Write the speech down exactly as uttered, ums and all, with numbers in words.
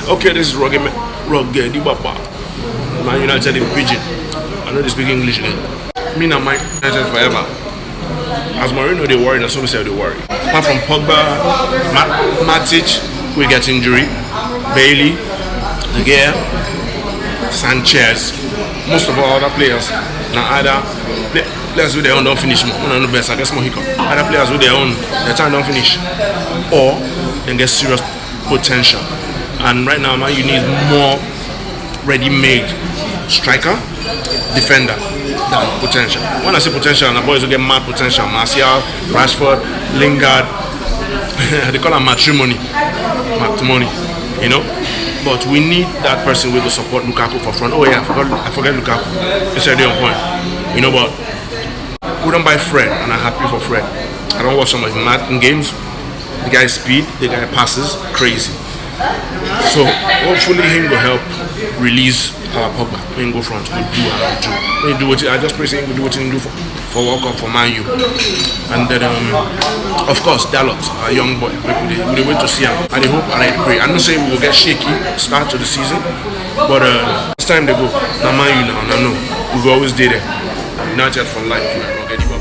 Okay, this is Rugged, Rugged Ibaba. Man United in Pidgin. I know they speak English again. Me na Man United forever. As Mourinho dey worry, na so we say dey worry. Apart from Pogba, Ma- Matic, we get injury. Bailey, De Gea, Sanchez. Most of our other players na either play- players wey dey own don finish. More una no best, I get small hiccup. Other players wey dey own, their time don finish, or dem get serious potential. And right now, Man U need more ready-made striker, defender than potential. When I say potential, na boys wey get mad potential. Martial, Rashford, Lingard. They call am matrimony. Matrimony, you know? But we need that person wey go support Lukaku for front. Oh yeah, I forgot, I forget Lukaku. It's already on point. You know, but we don't buy Fred, and I'm happy for Fred. I don't watch some of his mad games. The guy speed, the guy passes, crazy. So hopefully him go help release our Pogba. Him go front, go do what he do. Him do what he, I just pray say him go do what he do for, for World Cup for Man U. And then, um, of course, Dalot, our young boy. We, we, dey- we dey wait to see him. I dey hope and I pray. I know say we will get shaky start to the season, but uh, it's time to go. Now Man U now, now no. We go always dey there. United for life. Rugged Ibaba.